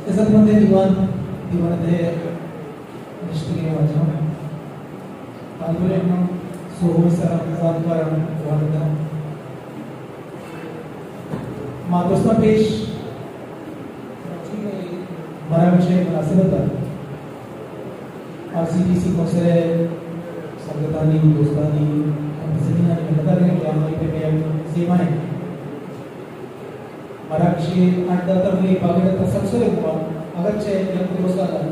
عزت مندیں دیوان، دیوان ءِ تہ ءَ نشتگیں واجہاں، طالب علماں، سوہو ءِ سرا زانتکاراں، والداں، ما درستاں پیش مراگش ءِ مناسبت ءَ R C T C council ءِ سنگتانی، دوستانی، ہم زمینانی منت ءَ داریں کہ آہانی پہ یک زیبائیں مراگشے اڈ داتگ، اے پگڑ ءِ تسلسل ءَ گوں، اگرچہ یک دو سال ءَ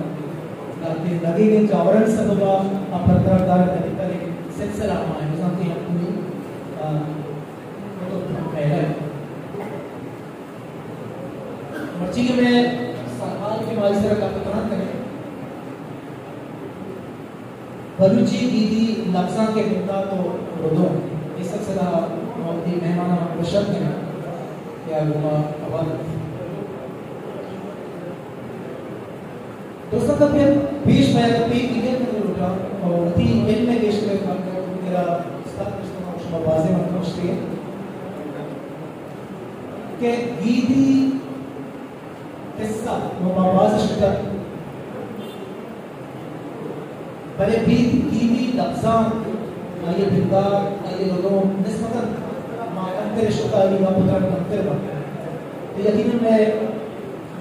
لہتیں لگیگ ءِ جاوراں سبب ءَ آ برقرار دارگ نہ بیتگ، لیکن سلسلہ ہما ایں، بزاں کہ ہمے، آ، کتب ہم پھیلا ہے۔ مرچی کہ مئے سرحال کہ ما آئی سرا گپ تران کنیں، بلوچی گیدی لبزانک ءِ بندات ءُ ردوم، اے سلسلہ ءَ ما وتی مہماناں گوشگ کنیں کہ آ گوں ما حوال کنیں۔ دوستاں، تاں پہ پیش مئے گپے ایر کنگ لوٹاں ءُ وتی علم ءِ گیشتر ءِ خاطر ءَ استاد نشتگ، شما بازیں وقت نشتگ کہ گیدی قصہ ما باز شتگ، بلے گیدی لبزانک، آئی ءِ بندات، آئی ءِ ردوم نسبتاً ما کمتر شتگ، آئی ءِ گپ ءُ تران کمتر بنت۔ تو یقیناً مئے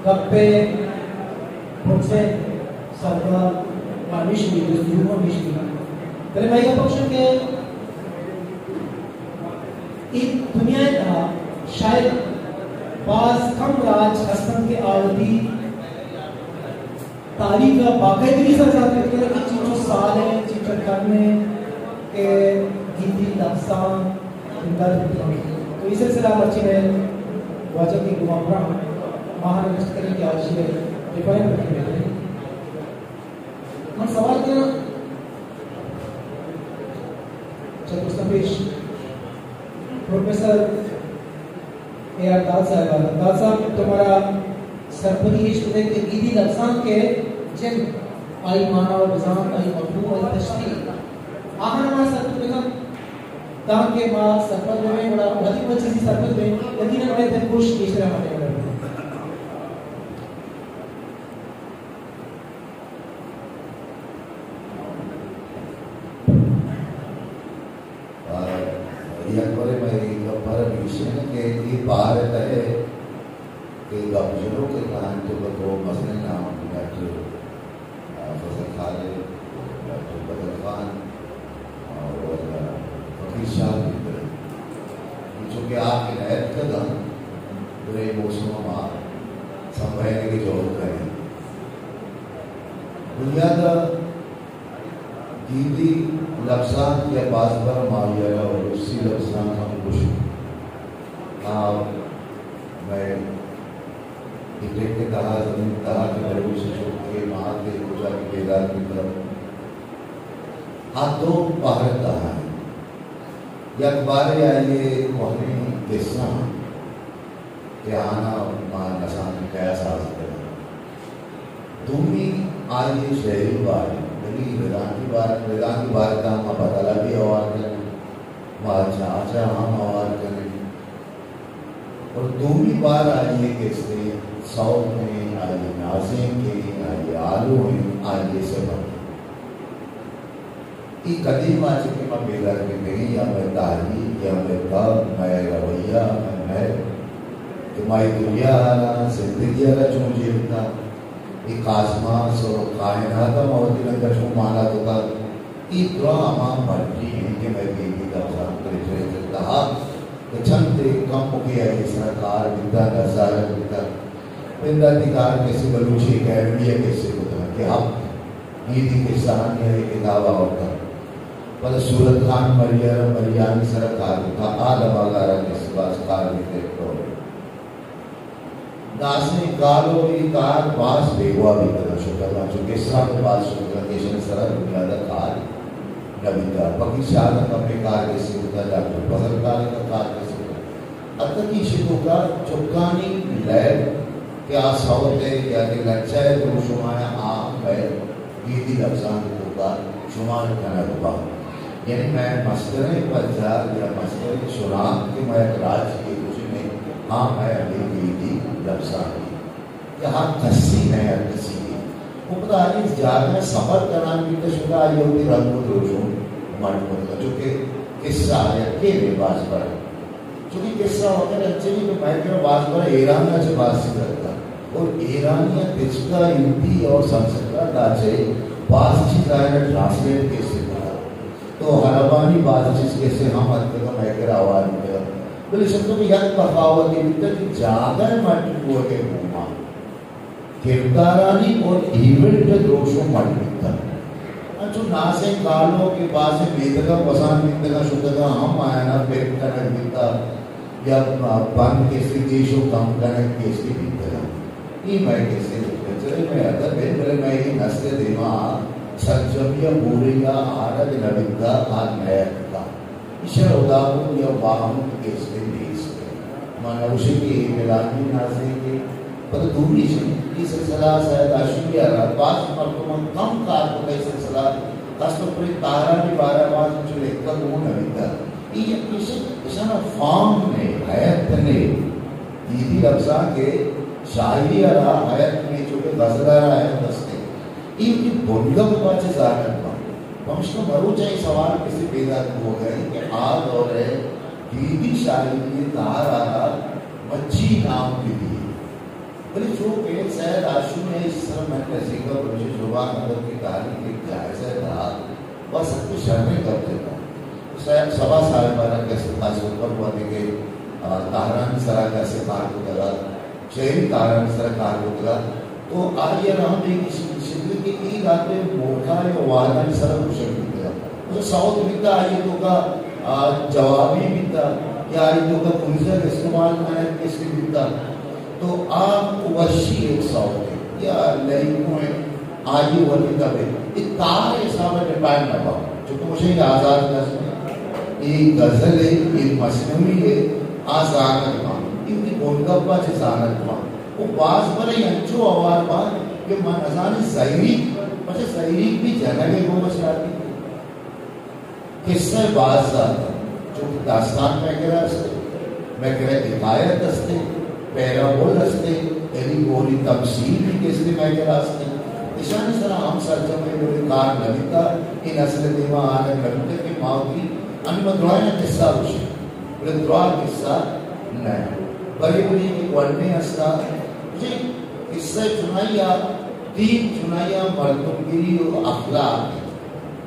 گپ ءِ پرسین سرگال ما ہمیش بیت، جستجو ہمیش بیت۔ بلے مئے گپ ہمیش انت کہ اے دنیا ءِ تہا شاید باز کم راج ہست انت کہ آ وتی تاریخ ءَ باقاعدگی سرا زانت کنت کہ چینچو سال ءَ، چینچو قرن ءَ کہ گیدی لبزانک بندات بوتگ۔ تو اے سلسلہ ءَ مرچی مئے واجہ کہ گوں ما ہمراہ انت، ما آہاں گوشت کنیں کہ آ ایشی ءِ ریفرنس بہ کنیں۔ من سوال کناں چہ درستاں پیش پروفیسر اے آر داد صاحب ءَ۔ داد صاحب، تو مارا سرپدی ایش بدئے کہ گیدی لبزانک ءِ جند، آئی مانا ءُ بزانت، آئی مفہوم، آئی تشریح، آہاں مارا سرپد بکن، تانکہ ما سرپد ببیں، گڑا وہدے ما چیزے سرپد بیں، یقیناً مئے دلگوش گیشتر ہمے وڑ بنت۔ آ، یک برے مئے اے گپ ءَ را بگوشیں کہ اے بہر ءِ تہ ءَ کہ گپ جنوک ءِ تہا انت، تو کہ تو مثلاً نام ڈاکٹر، آ، فضل خالق، ڈاکٹر بدل خان، آ، اور فقیر شاہ بھی کرے۔ چونکہ آ کہ نہ اتکگ انت، گڑا اے موسم ءَ ما سمبھالینگ ءِ جہد کنیں۔ بنیاد ءَ گیدی لبزانک یا باز بر ما آئی ءَ را روسی لبزانک ہم گوشیں۔ آ مئے ڈیٹیکٹ ءِ تہا، زمین ءِ تہا کہ بلوچ چک ءُ مات ءَ کجا کہ پیداک بیتگ، آ دو بہر ءِ تہا انت۔ یک بہرے آئی ءِ کوہنیں قصہ انت کہ آناں ما نزانیں کیا ساز کنیں۔ دومی آئی ءِ شعری بہر، یعنی ردانکی بہر، ردانکی بہر ءِ تہا ما بدل ءَ بھی ہوار کنیں، ما چاچ ءَ ہم ہوار کنیں۔ اور دومی بہر آئی ءِ کسے سوت ایں، آئی ءِ نازینک ایں، آئی ءِ آلو ایں، آئی ءِ صفت ایں۔ اے قدیم ءَ چہ کہ ما پیداک بیتگیں، یا مئے تہذیب، یا مئے تب، مئے رویہ، مئے مہر، کہ ما اے دنیا ءَ را، زندگی ءَ را چون جیڑتہ، اے کاسماس اور کائنات ءَ ما وتی رنگ ءَ چون مانا کتہ، اے دراہ ہما مڈی انت کہ مئے گیدی لبزانک ءِ لٹریچر ءِ تہا کہ چنتے کمکے آئی ءِ سرا کار بیتہ، نظارگ بیتہ۔ بنداتی کار کسے بلوچی اکیڈمی ءَ کسے کتہ کہ ہپت گیدی قصہانی ءَ اے کتاب آورتہ۔ پدا صورت خان مری ءَ را، مریانی سرا کار کتہ، آ دمگ ءَ را کسے باز کار بیتہ۔ نازینک آلو، اے کار باز بیگواہ بیتگ، شتگ، چو قصہ ہم باز شتگ کہ ایشانی سرا بنیاد ءَ کار نہ بیتگ۔ فقیر شاہ ءَ کمے کار کسے کتگ، ڈاکٹر فضل خالق ءَ کار کسے کتگ۔ حتیٰ کہ ایشی توکا چکانی لیب کہ آ سوت ءِ یا کہ لچہ ءِ دروشم ءَ آ ہم مئے گیدی لبزانک ءِ توکا شمار کنگ بنت۔ یعنی مئے مستریں پجار یا مستریں شناخت کہ مئے یک راجے ءِ گوشگ ءَ، آ مئے ہمے گیدی لبزانک انت۔ کہ ہر کسی نہ، ہر کسی کی۔ وہ پتہ آئی جاگہ سفر کنان بیتا شتا، آئی وتی رنگ و دروشم مٹ کتا، چونکہ قصہ آیا کہ باز برا۔ چونکہ قصہ وقت اچھے کہ میں کہ باز برا ایران کا چھ باز چیز کرتا۔ اور ایرانی تچکا ہندی اور سنسکرت آچے باز چیز آیا ٹرانسلیٹ کیسے کرتا۔ تو عربانی باز چیز کیسے ہم اتکا میں کہ آواز دیتا۔ بلے شب تو یک تفاوت بیتا کہ جاگہ مٹ کو کے گھوما۔ کردارانی اور ایونٹ دروشم مٹ بیتگ۔ انچو نازیں کالو کہ بازیں میتگاں گوزان بیتگاں شتگاں ہم آیانا پرک کنگ بیتگ یا بند کسی گیش و کم کنگ کسی بیتگاں۔ اے مئے کسی لٹریچر ء مئے ادب ء، بلے مئے اے نسل ء دیما سرجمی ء بورنگ ء آرگ نہ بیتگ، آ نیاتکگ۔ ایشرا ہدابود یا باہمود کسے نیست۔ ما نہ گوشیں کہ اے ملانی نازینک ء، پدا دومی چیز، اے سلسلہ سید ہاشمی ء را باز مردماں کم کار کتگ، اے سلسلہ خاص طور پر اے تہرانی بارہ ء باز انچو لکھگ اوں نہ بیتگ۔ اے یک ایش-، ایشانا فارم نے، ہیئت نے، دیدی لفظاں کہ شاعری ء را ہیئت نے، چونکہ غزل ء را ہیئت است۔ اے وتی بنگپ ء چہ زانگ باں۔ پمشکا مروچ ء اے سوال کسے پیدا بوگ ء انت کہ آ دور ء دیدی شاعری ء تہر ء را مچی نام بدیے۔ بلے چو کہ سید ہاشمی ء اس سر من نزیک ء بلوچی زبان ادب کی تاریخ ایک جائزہ دات و سک شریں گپ جتا۔ سید صبا صاحب ء را کسے خاص طور پر وہدے کہ، آ، تہرانی سرا کسے کار کتگ ات۔ شعری کارانی سرا کار کتگ ات، تو آئی ء را ہم اے گیشینگ کہ اے لہتے موقع ء وہدانی سرا گوشگ بیتگ ات۔ مثلاً سوت بیتگ، آئی ء توکا، آ، جوابی بیتگ یا آئی ء توکا کنزگ استعمال کنگ کسی بیتگ، تو آ وشی ایک سوت ہے یا لئیکو ہے۔ آئی وتی تب ء اے تہر ء حساب ء ڈیپینڈ نہ باں، چونکہ مشے اے آزاد نظم ء، اے غزل ء، اے مثنوی ء، آ زانگ باں، اے وتی بنگپ ء چہ زانگ باں۔ او باز برے انچو ہوار باں کہ من نزانیں سیریک، پچہ سیریک بھی جنگ ء گوں شادی۔ قصہ باز زیادہ، چونکہ داستان مئے کرا است، مئے کرا حکایت است، پیرابل است، ایلیگوری، تمثیل بھی کس نے مئے کرا است۔ اشانی سرا ہم سرجم ء بلے کار نہ بیتا، اے نسل دیما آنگ نہ بیتا کہ ما وتی انو دراہیں قصہ گوشیں، بلے دراہ قصہ نہ۔ بری بری کہ گونڈیں ہستا، جی قصہ چنائی آ، دین چنائی آ، مردمگری و اخلاق۔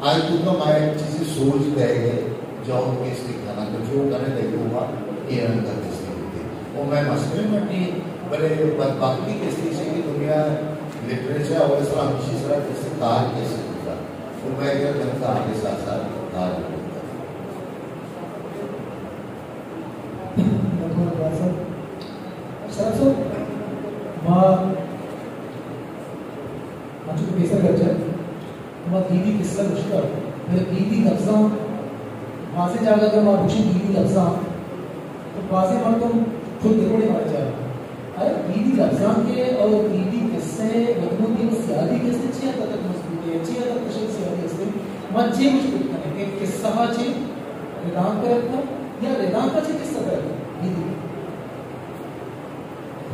آئی توکا ما یک چیزے سوج دئیگ ء جہد کسے کناں، تو چو کنے دئیگو ما اے رنگ ء کسے بیتے۔ او مئے مسئلہ مٹی، بلے بدبختی کسے چی کہ دنیا لٹریچر اور اس طرح ہمیشی سرا کسے کار کسے بوتا۔ او مئے گھر جنتا آگے ساتھ ساتھ کار بوتا۔ سر سو، ما، ما چونکہ پیسر کلچر، ما دیدی قصہ گوشتہ، بلے دیدی لفظاں، بازیں جاگہ اگر ما گوشیں دیدی لفظاں، تو بازیں مردم چون دگوڑے مارا چارا۔ ارے دیدی لفظاں کے اور دیدی قصہ، مردموں کی سیادی قصہ چی حد تک مضبوط ہے، چی حد تک تشکیل سیادی است ہے، ما چی مشکل کریں کہ قصہ چی ردان کرتا یا ردان کا چی قصہ کرتا دیدی۔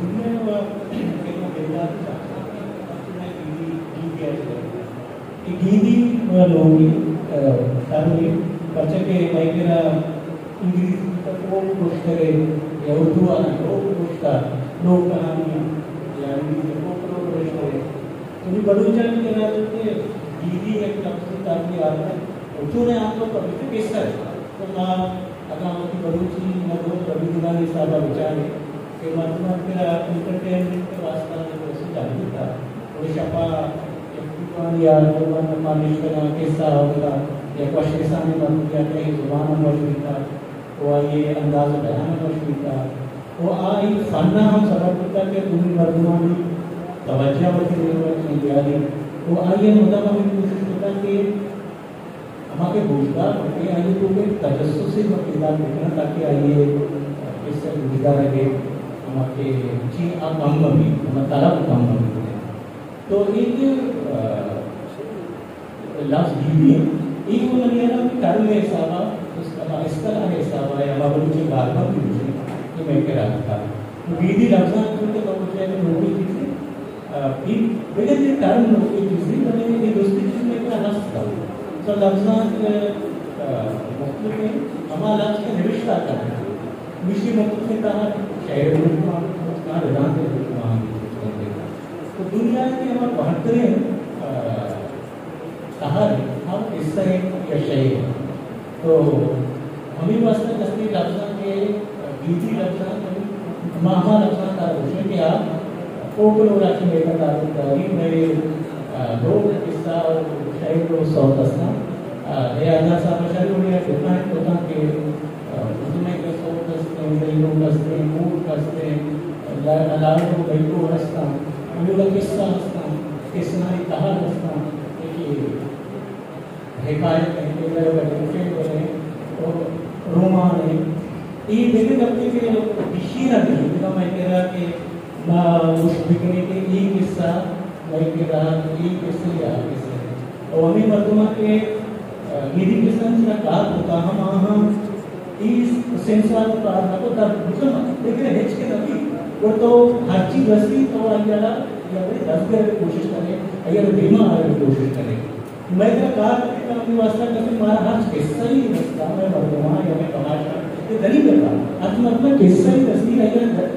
دنیا ء کلمہ بندات ء چاہتا کہ گیدی، گیدی ء چہ، کہ گیدی ء لوگ ء، ء، ترمی، پرچہ کہ مئے کرا انگریزی ء کوک گوشتگ ء یا اردو ء کوک گوشتگ، لوک کہانی یا انگریزی ء فوک لور گوشتگ ء۔ تو نی بلوچانی کرا کہ گیدی یک لفظ ترمی آتا، اور چونے آتا پر قصہ ہے۔ تو ما اگاں وتی بلوچی مردم ربیدگانی حساب ء بچاریں کہ مردمانی کرا انٹرٹینمنٹ ء واسطہ یک رسید ہم بیتا، گڑا شپ ء یک دیوان یا دیوان ء ما نشتگاں، قصہ آورتا، یک وش رسانیں مردمے ء تئی زبان ہم وش بیتا و آئی ء انداز بیان ہم وش بیتا و آ اے فن ء ہم سبب بیتا کہ دومی مردمانی توجہ وتی نیمگ ء چہ بیاری و آئی ء مدام ہمے کوشش کتا کہ ہما کہ گوشدار بنت، آئی ء توک ء تجسسے ما پیداک بکناں تاکہ آئی ء قصہ گوشدارگ ء ہما کہ چی آ کم بہ بیت، ہما طلب کم بہ بیت۔ تو اے کہ، آ، لفظ گیدی، اے گوں منی ہیال ء کہ ٹرم ء حساب ء، اصطلاح ء حساب ء، ہما بلوچی گالبند بھی گوشیں کہ مئے کرا اتکا۔ تو گیدی لفظاں چونکہ تو گوشے کہ لوگی چیزے، آ، اے بگر کہ ٹرم نوکیں چیزے، بلے اے درستیں چیز مئے کرا ہست۔ تو لبزانک، آ، مختلف ایں، ہما لبز کہ نبشتہ کنگ ایں، ایشی مختلف ایں، تہا شعر ءِ روپ ءَ، تہا ردانک ءِ روپ ءَ۔ تو دنیا ءِ کہ ہما بہتریں، آ، تہر، ہم قصہ ایں یا شعر۔ تو ہمے واسطہ کسے لبزانک ءِ، گیدی لبزانک، ما ہما لبزانک ءَ گوشیں کہ آ فوکلور ءَ چہ مئے کرا تعلق داری، مئے، آ، لوگ قصہ ءُ شعر ءُ سوت استاں۔ آ، اے انداز ءَ ما شری وڑے ءَ ڈیفائن کتاں کہ، آ، مردمے کہ سوت استیں، دینوک استیں، کوٹ استیں، لا-، لاڈ ءُ بیکو استاں، ہمے وڑا قصہ استاں، قصہانی تہر استاں، کہ حکایت ایں، اے وڑا فلم ایں، رومان ایں۔ اے دگہ گپے کہ گیشینگ ایں، دگہ مئے کرا کہ ما گوشت بکنیں کہ اے قصہ مئے کرا، اے قصہ یا آ قصہ۔ او ہمے مردماں کہ، آ، گیدی قصہ ءِ سرا کار کتا ہم آہاں اے سنسار ءَ کار نہ کتا، مطلب، لیکن ہچ کہ نہ بیت، گڑا تو ہرچی رسی تو آئی ءَ را یا بڑے دزگرگ ءِ کوشش کنے، آئی ءَ را دیما آرگ ءِ کوشش کنے۔ مئے کرا کار کنگ ءِ واسطہ کسے مارا ہرچ قصہ ئے رستا، مئے مردماں یا مئے کماشاں کہ دنیگکاں ہرچ مردماں قصہ ئے رسی، آئی ءَ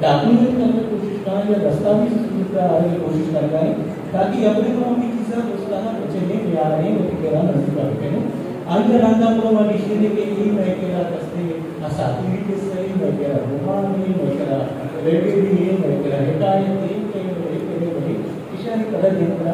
ڈاکومنٹ کنگ ءِ کوشش کن یا دستاویز ءِ صورت ءَ آرگ ءِ کوشش کنگ ءَ ایں، تاکہ یک دگہ ہمے چیزاں دوستانہ بچنیں، بیاریں، وتی کرا نزیک ءَ بکنیں۔ آئی ءَ رندا پدا ما گیشینیں کہ اے مئے کرا کسے اساطیری قصہ ایں، مئے کرا رومان ایں، مئے کرا ریگڑی ایں، مئے کرا حکایت ایں، کہ مئے، کہ مئے، ایشانی پدا دیم ءَ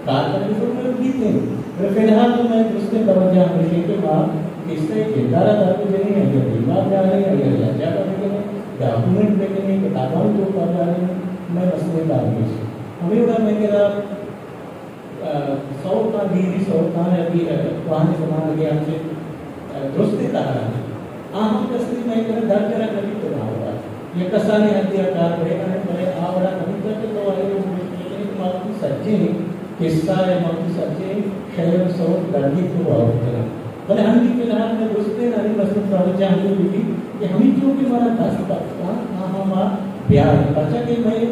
کار کنگ ءِ ضرورت بیت ایں۔ بلے فی الحال تو مئے درستیں توجہ ہمیش ایں کہ ما قصہ ءِ کردار ءَ در بجنیں، آئی ءَ دیما بیاریں، آئی ءَ یکجا بکنیں، ڈاکومنٹ بکنیں، کتابانی توکا بیاریں، مئے مسئلہ کار ہمیش ایں۔ ہمے وڑا مئے کرا، آ، سوتاں، گیدی سوتاں، یا بھی، آ، کوہنیں زمانگ ءِ ہنچیں، آ، درستیں تہر اَنت۔ آ ہم کسے مئے کرا در کنگ نہ بیت تو ناوڑا۔ یک کسانیں حدے ءَ کار بہ کنت، بلے آ وڑا نہ بیت کہ تو آئی ءَ گوشت بہ کنئے کہ ما وتی سجہیں قصہ یا ما وتی سجہیں شعر ءُ سوت درگیت ءُ باور کناں۔ بلے ہنی فی الحال مئے درستیں ہنی مسئلہ توجہ ہمے بہ بیت کہ ہمینچو کہ مارا دست کپتاں، آہاں ما بیاریں۔ پرچا کہ مئے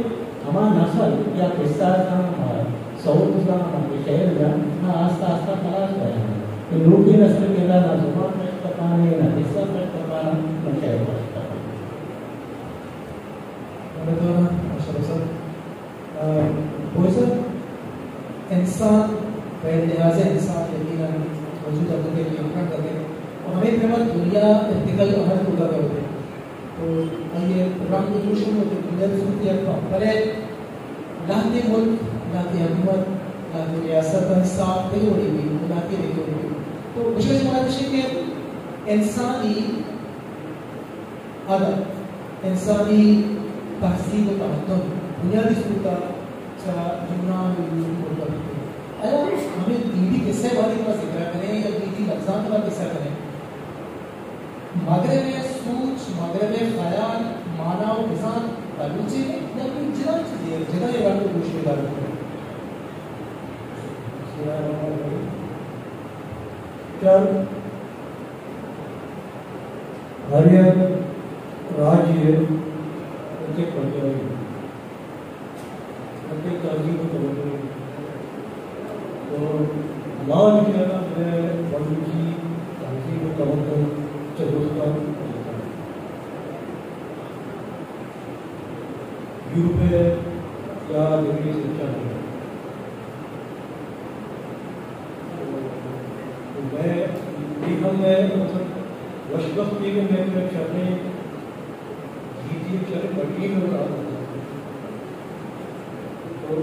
ہما نسل یا قصہ زان، ہما سوت زان، ہما کہ شعر زان، آ آستہ آستہ ہلاس بہ رہا اَنت۔ کہ نوکیں نسل ءِ کرا نہ زبان پشت کپان ایں، نہ قصہ پشت کپان اَنت، نہ شعر پشت کپان اَنت۔ منتوار آں، ماشاءاللہ صاحب۔ آ، بوئے صاحب، انسان، بہ لحاظ انسان یقیناً وجود ءَ کتگ، یک رنگ ءَ کتگ۔ و ہمے پیما دنیا ارتقائی عمل بوتگ ءَ کتگ۔ تو آئی ءِ رنگ ءُ جوش ہم وتی بنیادی صورت ءَ یک پمپرے لہتے ملک، لہتے حکومت، لہتے ریاست ءِ حساب دگہ وڑے بیت، لہتے دگہ وڑے بیت۔ تو گوشگ ءِ مراد ایش کہ انسانی ادب، انسانی تہذیب ءُ تمدن بنیادی صورت ءَ چہ یونان ءُ یورپی ملک ءَ بیتگ۔ آیا ہمے گیدی قصہ ءِ بارے ءَ ما ذکر ءَ کنیں یا گیدی لبزانک ءِ ما قصہ کنیں، مغرب ءِ سوچ، مغرب ءِ خیال، مانا ءُ بزانت بلوچی ایں یا کوئی جتا چیزے، جتا اے رنگ ءُ گوش ءُ دار؟ بسم اللہ الرحمن الرحیم۔ چار، ہر یک راجے ءِ یک پنجابی۔ لہتے تہذیب ءُ تمدن۔ تو ما وتی کرا مئے بلوچی تہذیب ءُ تمدن چہ درستاں یورپ ءَ یا دگہ دیشاں نہ۔ تو مئے، اے ہم مئے مطلب وشبختی کہ مئے کرا شریں گیدی، شریں بڈی ءُ راہ۔ تو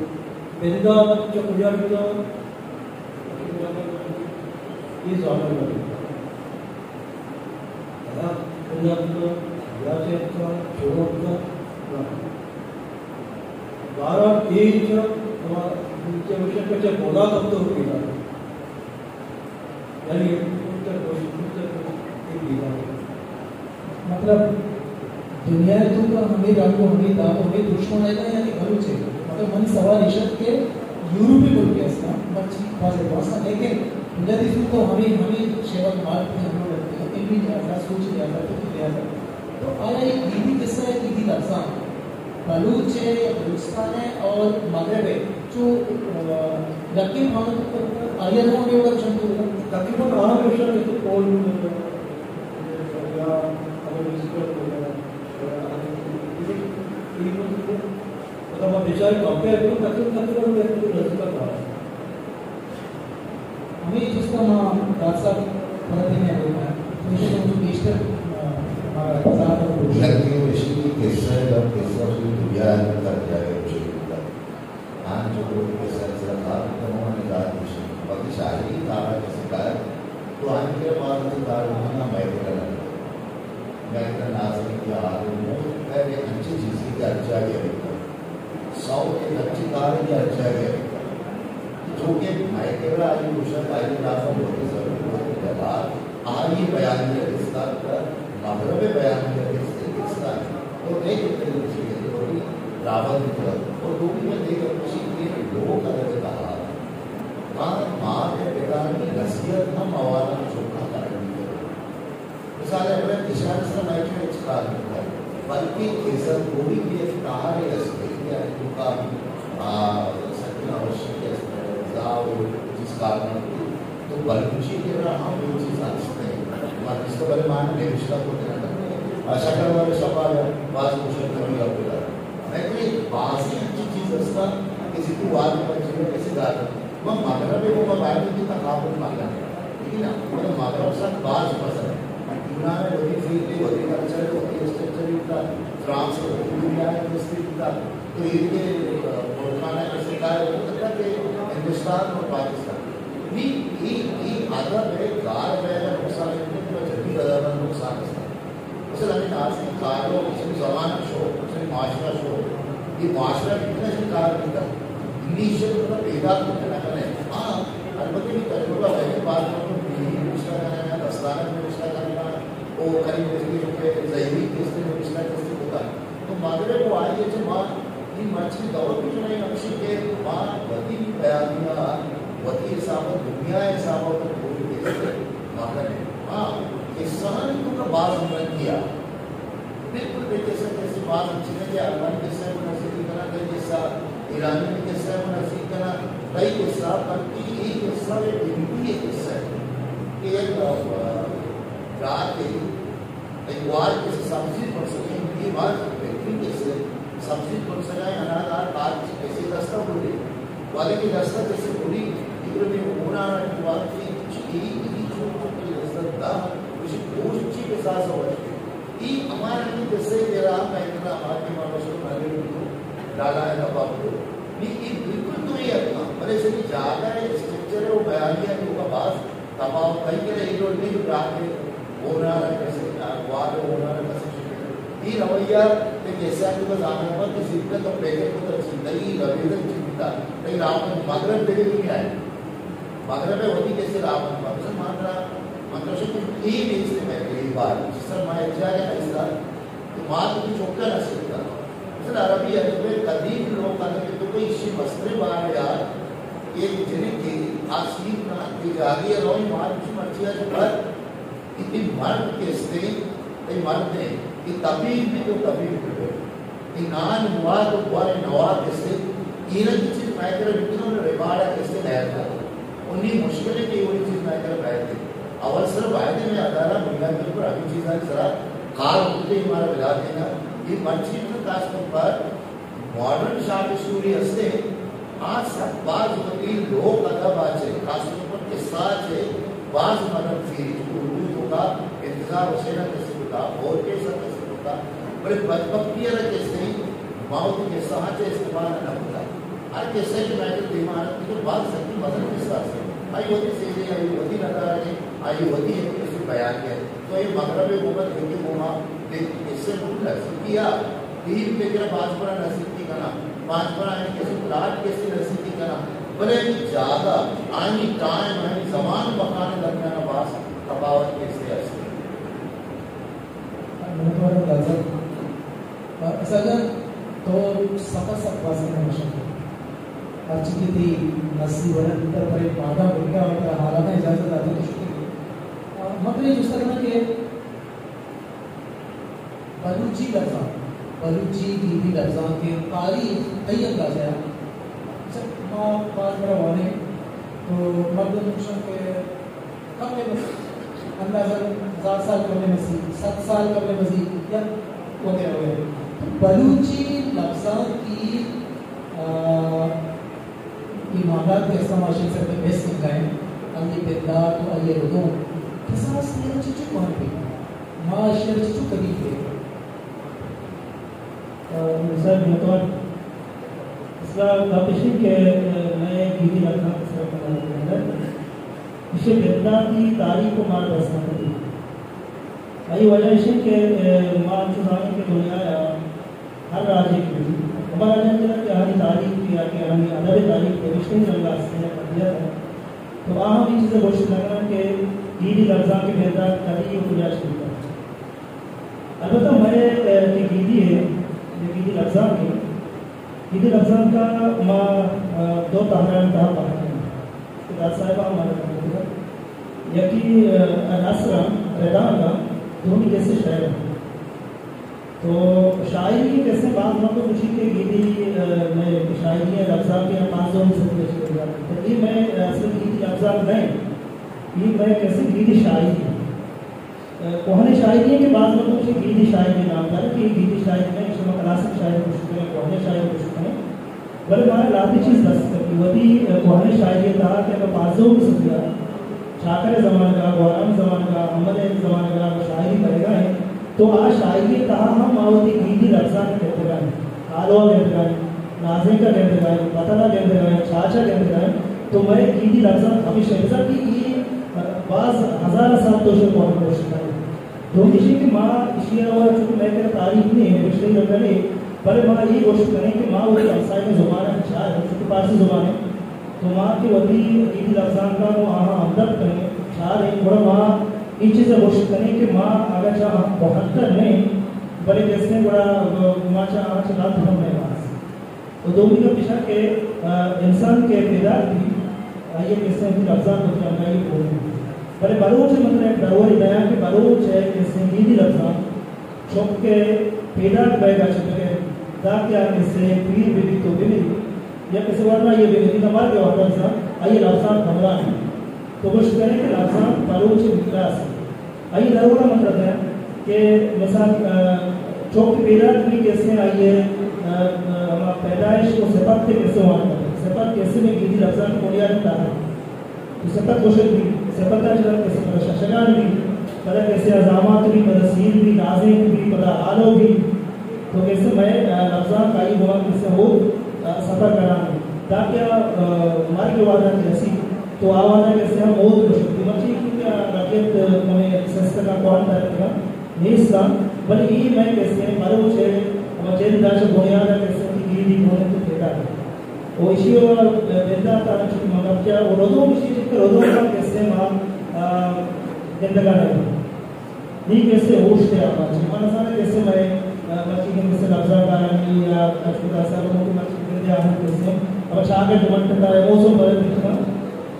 بندات چہ کجا بیتاں؟ اے زانگ نہ بیت۔ ادا بندات بیتاں، یا چہ اتکاں، چون اتکاں، نہ۔ بارا اے چہ ہما چہ گوشگ چہ بودا کپتو پیدا۔ یعنی، اے چہ گوش، اے چہ گوش، اے پیدا۔ مطلب، دنیا ءِ توکا ہمے رنگ ءُ ہمے داب ءُ ہمے دروشم آیگا، یعنی بلوچ ءِ۔ مطلب، منی سوال ایش ات کہ یورپی ملک ءَ استاں، مرچی باز ایڈوانس اَنت، لیکن بنیادی صورت ءَ ہمے، ہمے شیوک مال ءَ ہم لوگ رہتے ہیں، علمی لحاظ ءَ، سوچ لحاظ ءَ، فکری لحاظ ءَ۔ تو آیا اے گیدی قصہ ءِ گیدی لبزانک بلوچ ہے یا بلوچستان ہے اور مغرب ہے، جو، آ، لکیں پانو تو آئیے نو ڈیوڑا چند تو تقریباً آ ہمیشہ کہ تو کون یا ہمیں وزیٹر کو یا، یا، مطلب، آپ بیچارے کمپیئر کرو، تقریباً، تقریباً میں تو نزدیک آ رہا ہوں۔ ہمیں جس کا ماں ڈاکٹر صاحب بڑا دن ہے، ہمیشہ تو مجھے بیشتر، آ، ہمارا انتظار کرو۔ لکیوں اشی کی قصہ ہے، جب قصہ سوئی تو گیا ہے، تب جا کے مجھے لگتا۔ آن جو لوگ قصہ، قصہ تھا، تو ہمارے ذات مشین، باقی شاعری تھا، کسی کا ہے، تو آن کے بعد تو دار ہونا میں کرنا۔ میں اتنا نازنین کہ آدمی ہوں، میں ایک اچھی چیز کی کہ اچھا کیا لکھتا۔ سو کے اچھی کار کی اچھا کیا لکھتا۔ جو کہ میں کہہ رہا، آئی روشن، آئی نازم، بہت ہی ضرور، بہت ہی دلال، آئی بیانیہ قصہ کا، مغرب بیانیہ قصے، قصہ ہے۔ اور ایک طریقے سے یہ تو بھی راول کی طرف، اور وہ بھی میں دیکھ رہا ہوں کہ لوگ الگ کہا، ماں، ماں کے پتا کی نصیحت ہم آواز چوکا کرنے کی۔ مثال ہے، اپنے کشان سے میں کیا اچکار کرتا ہے، بلکہ عزت کوئی بھی اختیار ہے، اس کے لیے تو کا، آ، سکنا اوشی کے استعمال، جس کارن تو بلوچی کے رہا ہم یہ چیز آ سکتے ہیں۔ ہمارے اس کے بارے میں نوشتہ کو دینا تھا۔ آ، شکل والے سوال ہے، بعض مشکل کمی آپ کے دار۔ میں کوئی بعض ہی اچھی چیز اس کا، کسی کو واد میں بچے میں کسی دار۔ من مغرب ء گوں ما باید انت تقابل مہ کنیں۔ ٹھیک ہے نا؟ من مغرب سک باز پسند ہے۔ یونان ء وتی فیلڈ ء، وتی کلچر ء، وتی اسٹرکچر ء بوتا، فرانس ء وتی دنیا ء انڈسٹری بوتا۔ تو یہ کہ، آ، ملکان ء کسی کار ہوتا کہ ہندوستان اور پاکستان۔ نی، نی، نی ادب ء گار بیگ ء نقصان انت، تو جدید ادب ء نقصان است۔ مثلاً ہمے نازی کارو، مثلاً زمانگ شو، مثلاً معاشرہ شو، یہ معاشرہ کتنا ہی کار کرتا ہے۔ انگلش سے مطلب پیدا کرتے نہ کرے۔ ہاں، البتہ یہ تجربہ ہے کہ بعض لوگوں کو بھی نوشتہ کرنا ہے، دستانک میں نوشتہ کرنا ہے، وہ قریب قریب کے ذہنی قسط میں نوشتہ قسط ہوتا ہے۔ تو مغرب وہ آئی ہے کہ وہاں یہ مرچی دور بھی جو نہیں ہمشی کہ وہاں وتی بیانیہ، وتی حساب، دنیا حساب اور کوئی قسط مغرب ہے۔ ہاں، قصہانی تو کا بعض ہم رنگ کیا۔ بالکل بے قصہ قصے بعض ہم چیزیں کہ ارمنی قصہ کو نصیب کرنا، کئی قصہ ایرانی قصہ کو نصیب کرنا، کئی قصہ بلکہ یہ قصہ ایک ہندی یہ قصہ ہے کہ ایک، آ، رات ہے، ایک وار کسی سبزی پر سکیں، یہ بات بہترین قصہ ہے۔ سبزی پر سکیں، اناج آج کسی دستہ بولے، والے کی دستہ جیسے بولی، ادھر میں ہونا ہے، تو بات کی، چیز کی، جو دستہ دا، اسی کوشش کی کے ساتھ سمجھ کے۔ ای ہمارا نہیں جیسے کہ رہا، میں اتنا ہمارے مانوس کو میں نے بھی تو ڈالا ہے، کباب کو۔ نہیں، یہ بالکل تو یہ اپنا، بڑے سے نہیں جاتا ہے، اسٹرکچر ہے، وہ بیانیہ ہے، وہ کا باس، کباب، کہیں کے لیے ایڈول نہیں، رات میں ہونا ہے، جیسے کہ وار ہونا ہے، جیسے کہ یہ رویہ، کہ جیسا کہ بس آنے پر کسی کا تو پیکٹ کو تو چیز نہیں، رویہ تو چیز تھا، نہیں، رات میں مغرب دے نہیں آئے۔ مغرب ء وتی کسے راہ بند بنت۔ مثلاً ما ترا، من ترا شکل اے نیست ہے کہ اے بار، جس طرح ما یک جاگہ ء ایستا، تو ما تو چوکا نہ سکتا۔ مثلاً عربی ادب ء قدیم لوگ ادب ء تو کوئی اشی مستر بار یار، ایک جنک کے آسیر کنا، تے جاگے روی مار کی مرچی آج بر، اتنی مرد کستے، تے مرد ہیں، کہ طبیب بھی تو طبیب بھی۔ اے نان واد و گوار نواب کسے، ایرا کی چیز میں کرا بکنو نے ریکارڈ کسے نیا تھا۔ انی مشکل ہے کہ وہ چیز میں کرا بیٹھ گئی۔ اول سر باید میں ادارہ بنیاد کے اوپر ابھی چیزاں سرا کار ہوتے ہمارا بلا دینا۔ یہ مرچی میں خاص طور پر ماڈرن شارٹ اسٹوری ہستے، آ سک باز وتی لوک ادب ء چہ، خاص طور پر قصہ ء چہ باز مدد زیری، چونکہ اردو توکا انتظار حسین ء کسے کتا، بورکیس ء کسے کتا، بلے بدبختی ء را کسے ما وتی قصہ ء چہ استعمال نہ کتا۔ ہر قصہ کہ میں تو دیما آنت تو باز سکی مزن قصہ است۔ آئی وتی سیدے، آئی وتی ندارے، آئی وتی ایک کسے بیان ہے۔ تو یہ مغرب گوما، دل گوما، دل کسے کو لفظ کیا۔ دین پہ کرا پانچ برا نزدیکی کنا، پانچ برا آنی کسی پلاٹ کسی نزدیکی کنا، بلے آنی جاگہ، آنی ٹائم، آنی زمان بخانے درمیان باز تفاوت کسی است۔ منتوار لازم۔ اسا جان، تو سفر سک باز کنا مشکل۔ ہرچی کہ تی نسی ورن تر پر ایک مادہ بنگا اور ترا حالانہ اجازت داتا تو شکریہ۔ مطلب یہ جستا کنا کہ بلوچی لفظاں، بلوچی گیدی لبزانک ءِ تاریخ تئی اندازہ ءَ؟ اچھا، ما باز برا وانیں تو مردم گوشن کہ کم ءَ بس اندازہ ہزار سال کم ءَ بسی، صد سال کم ءَ بسی، یا وغیرہ وغیرہ۔ تو بلوچی لبزانک ءِ، آ، اے مادات کہ استعمال شنگ سکتے بیس نکائیں، آئی بندات و آئی ردوم کساس ءَ چچو کوان بی؟ ما اشی ءَ چچو قدیم بی؟ آ، مثال بطور، اس کا گپ اش کہ، آ، میں گیدی لبزانک سر کنگ ءَ، اسے بنداتی تاریخ کو مار دست نہ کری۔ آئی وجہ اش کہ، آ، ما انچو زانیں کہ دنیا ءَ ہر راجے کہ بی، ہما راجانی تہا کہ آہانی تاریخ یا کہ آہانی ادب ءِ تاریخ نوشتگیں رنگ ءَ است یا قبضہ ءَ، تو آ ہم اے چیز ءَ گوشت نہ کناں کہ گیدی لبزانک ءِ بندات کدی و کجا شروع بوتگ۔ البتہ مئے، اے، کہ گیدی ءِ، کہ گیدی لبزانک ءِ، گیدی لبزانک ءَ ما، اے، دو تہرانی تہا پہک کنیں کہ داد صاحب ءَ ہم آرگ بوتگ۔ یکے، اے، نثر ءَ، ردانک ءَ، دومی کسے شئیر ءَ۔ تو شاعری ءِ کسے باز مردم گوشی کہ گیدی، اے، مئے شاعری ءِ لبزانک ءَ پانزدہمی صدی ءَ چہ بوتگ۔ تو اے مئے، اے، اصل گیدی لبزانک نہ اِنت، اے مئے کسے گیدی شاعری اِنت۔ اے، کوہنیں شاعری اِنت کہ باز مردم گوشی گیدی شاعری ءِ نام دار کہ اے گیدی شاعری نہ اِنت، شما کلاسک شاعری گوشت کن ئے، کوہنیں شاعری گوشت کن ئے۔ بلے مارا لہتے چیز دست کپی۔ وتی، اے، کوہنیں شاعری ءِ تہا کہ اگاں پانزدہمی صدی ءَ چاکر ءِ زمانگ ءَ، گوہرام ءِ زمانگ ءَ، امل ءِ زمانگ ءَ شاعری کنگ ءَ ایں، تو آ شاعری ءِ تہا ہم ما وتی گیدی لبزانک گندگ ءَ ایں، ہالو ءَ گندگ ءَ ایں، نازینک ءَ گندگ ءَ ایں، پتل ءَ گندگ ءَ ایں، چاچ ءَ گندگ ءَ ایں، تو مئے گیدی لبزانک ہمیش ایں، بزاں کہ اے باز ہزار سال تو شے کوہن گوشت کنئے۔ دومی چیز کہ ما ایشی ءَ را چونکہ مئے کرا تاریخ نہ اِنت، نبشتہی رنگ ءَ نہ اِنت، بلے ما اے گوشت کنیں کہ ما وتی ہمساہگیں زبان ءَ چاریں، چونکہ فارسی زبان اِنت، تو ما کہ وتی گیدی لبزانک ءَ گوں آہاں ہمدرد کنیں، چاریں، گڑا ما اے چیز ءَ گوشت کنیں کہ ما اگاں چہ آہاں کوہنتر نہ ایں، بلے کسے گڑا ما چہ آہاں چہ لہتر ہم نہ ایں باز۔ و دومی گپ ایش اِنت کہ، آ، انسان کہ پیداک بی، آئی ءِ کسے وتی لبزانک وتی ہمراہی ءَ بوگ بی۔ بلے بلوچ ءَ من ترا یک درورے دیاں کہ بلوچ ءِ کسے گیدی لبزانک چک ءِ پیداک بئیگ ءَ چہ بگر، دانکہ آ کسے پیر بہ بیت و بہ مریت، یا کسے ورنایے بہ مریت، مرگ ءِ وہد ءَ بزاں آئی ءِ لبزانک ہمراہ اِنت۔ تو گوشت کن ئے کہ لبزانک بلوچ ءِ میراث اِنت۔ آئی ءِ درور ءَ من ترا دیاں کہ مثال، آ، چک پیداک بی کسے آئی ءِ، آ، آ، ہما پیدائش و سپت ءِ کسے وانگ ءَ۔ سپت کسے مئے گیدی لبزانک ءِ بنیادی تہر اِنت۔ تو سپت گوشگ بی، سپت ءَ چہ رند کسے پدا ششگان بی، پدا کسے ءَ زامات بی، پدا سیر بی، نازینک بی، پدا ہالو بی۔ تو کسے مئے، آ، لبزانک آئی گوما کسے ہو، آ، سفر کنان۔ دانکہ، آ، مرگ ءِ وہد ءَ کہ رسی، تو آ وہد ءَ کسے ہم موت گوشت۔ تو مرچی کہ ربیت ہمیں سسٹم ءَ کوہن تر کنگا نیست، بلے اے مئے کسے بلوچ ءِ ہما جند ءَ چہ بنیاد ءَ کسے وتی گیدی گون اِنت و پیداک اِنت۔ و ایشی ءَ بندات ءَ انچو کہ من گپ جت، و ردوم ایشی چہ کہ ردوم ءَ کسے ما، آ، گندگ ءَ نہ ایں۔ نی کسے ہوش ءِ آباد چہ۔ من نزاناں کسے مئے، آ، مرچی کہ کسے لبزانکارانی یا اشکدا سر ہوں کہ مرچی گندے آہاں کسے۔ اب چاگرد منطقہ ءِ موسم بدل بیتگ اَنت۔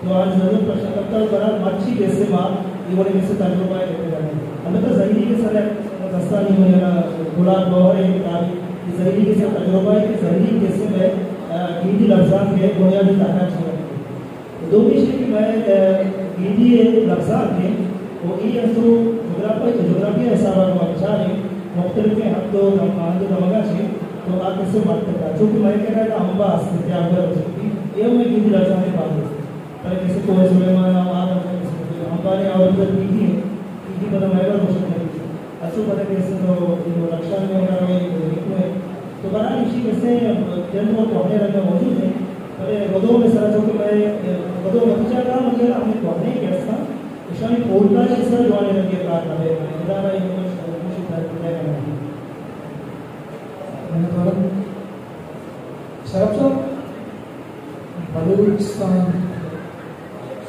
تو آج ضرور پرشن کرتا ہوں، برحال مرچی کسے ما اے وڑیں کسے تجربہ ءَ گندگ ءَ نہ ایں۔ البتہ زہیری کسے ءِ دستانی ہوں یا گلاب گوہر ءِ کتابی، اے زہیری کسے ءِ تجربہ اِنت کہ زہیری کسے مئے، آ، گیدی لبزانک ءِ بنیادی تہر ءَ چہ اِنت۔ دومی چیز کہ مئے، آ، گیدی ءِ لبزانک اِنت، و اے انچو جغرافی، جغرافی ءِ حساب ءَ ما بچاریں، مختلفیں ہند و دم-، ہند و دمگاں چہ، تو آ کسے مرتگ اَنت۔ چونکہ مئے کرا امب است، تیاب ءِ رجوکی، اے ہم مئے گیدی لبزانک ءِ بہر اِنت۔ بلے کسے کوہ سلیمان ءَ، آ کسے ہمپانی آورتگ بیتی اِنت، بیتی پدا مئے گوشگ نہ بیت۔ اچو پدا کسے تو رکشان میں ہمارا وہی لکھو ہے۔ تو برحال ایشی کسے جند و کوہنیں رنگ موجود اِنت، بلے ردوم ءِ سرا چونکہ مئے ردوم وتی جاگہ ءَ، منی ہیال ءَ ہمے کوہنیں کہ است اَنت، ایشانی پولکاری ءِ سرا جوانیں رنگے کار نہ بئیگ ءَ اِنت۔ ادا را اے مدت کوشش دار کتگ اَنت۔ منتوار۔ شرف صاحب، بلوچستان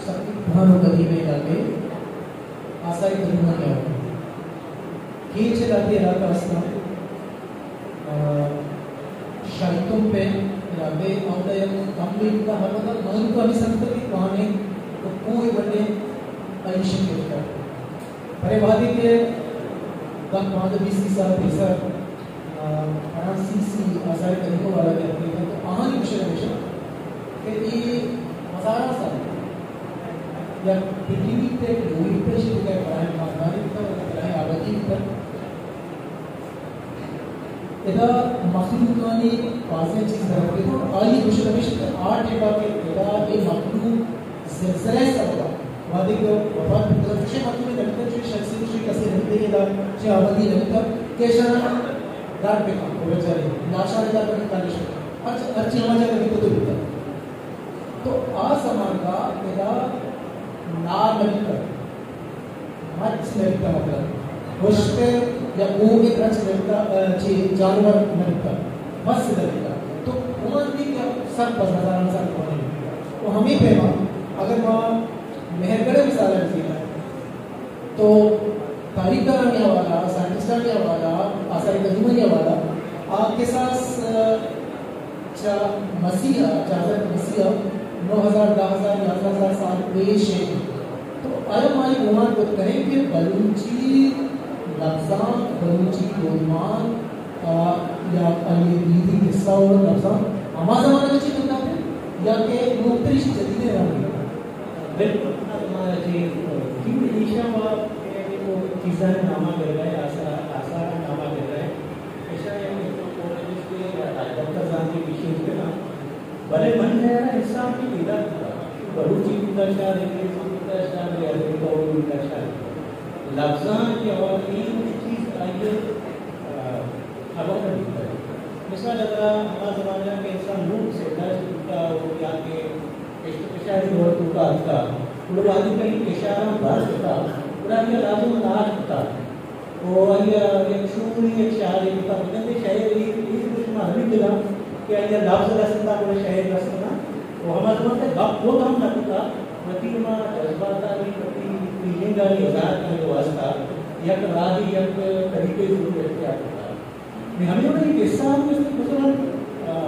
سک کوہن و قدیمیں علاقے، آسائی قدیمہ کیا ہو؟ کیچ علاقے علاقہ است اَنت، آ، شاہی تمپ ءِ علاقے، اودا یک تمبے بوتا، ہر وقت مغرب ءَ ہمے سمجھتا کہ کوہنیں کوہ بنیں آئی شکل کا۔ پرے وہدے کہ دہ پانزدہ بیس سال پیسر فرانسیسی آثار قدیمہ والا کہ اپنے تو آہانی گوشگ ہمیش انت کہ اے ہزاراں سال یک پرتھوی تے لوگی پیش دیگہ بلائیں خاندانی بوتگ، بلائیں آبادی بوتگ۔ ادا مخلوقانی بازیں چیز در آمد، آئی گوشگ ہمیش انت کہ آ ٹائپا کہ ادا اے مخلوق زلزلہ ءِ سبب ءَ وہدے کہ وفات بوتگ، چوشیں مردمے نہ بیتگ، چوشیں شخصے، چوشیں کسے نہ بیتگ، ادا چہ آبادی نہ بیتگ کہ اشاں در بکن، بچارے لاشاں در بکن، کالش بکن۔ ہرچ-، ہرچی ہما جاگہ بیتگ تو بیتگ۔ تو آ زمانگ ءَ ادا نار نہ بیتگ، مچ نہ بیتگ، مطلب، ہشک یا کوہ ءِ درچک نہ بیتگ، ءَ، چی جانور نہ بیتگ، بس نہ بیتگ۔ تو اوان بھی کہ سر پس ہزاراں سال پرانے بیتگ۔ تو ہمے پیما اگر ما مہرگڑھ ءِ مثال ءَ بزیراں، تو تاریخ دانانی حوالہ، سائنٹسٹانی حوالہ، آثار قدیمانی حوالہ، آ کساس، ءَ، چہ مسیح ءَ، چہ حضرت مسیح ءَ نو ہزار، دہ ہزار، یازدہ ہزار سال پیش انت۔ تو آیا ما اے گمان کت کنیں کہ بلوچی لبزانک، بلوچی لوگمان، آ، یا آئی ءِ دیدی قصہ ءُ لبزانک ہما زمانگ ءَ چہ پیداک انت یا کہ نوکتر ایشی جدیدیں رنگ انت؟ بالکل، ہما زمانگ ءَ چہ انت۔ چونکہ ایشاں ما چیزانی نام ءَ گرگ ءَ، آثار، آثار ءِ نام ءَ گرگ ءَ، ایشاں یک انتھروپولوجسٹ یا تاریخ دانکے گیشینت کناں۔ بلے منی خیال ءَ انسان کہ پیداک بوتگ، بلوچی بوتگ شر، انگریزی بوتگ شر یا عربی قومی بوتگ شر، لبزانک یا اور اے چیز آئی ءِ، آ، خبر نہ بوتگ۔ مثال اگر ہما زمانگ ءَ کہ انسان نوک سیداش بوتگ یا کہ کشت ءُ کشاری دور ءِ توکا اتکگ، گڑا وہدے کہ کشاراں بھر کتگ، گڑا آئی ءَ لازم ناش کتگ۔ ءُ آئی ءَ یک شعورے، یک شعرے کتگ، بلے شعر اے، اے گوش ما ہمے کتگ کہ آئی ءَ لبز رست کتگ، گڑا شعر رست کتگ۔ ءُ ہما زمانگ ءَ گپ کت ہم نہ کتگ، وتی ہما جذباتانی، وتی فیلنگانی اظہار کنگ ءِ واستہ یک راہے، یک طریقے ضرور اختیار کتگ۔ نی ہمے وڑا اے قصہ ہم مثلاً، آ،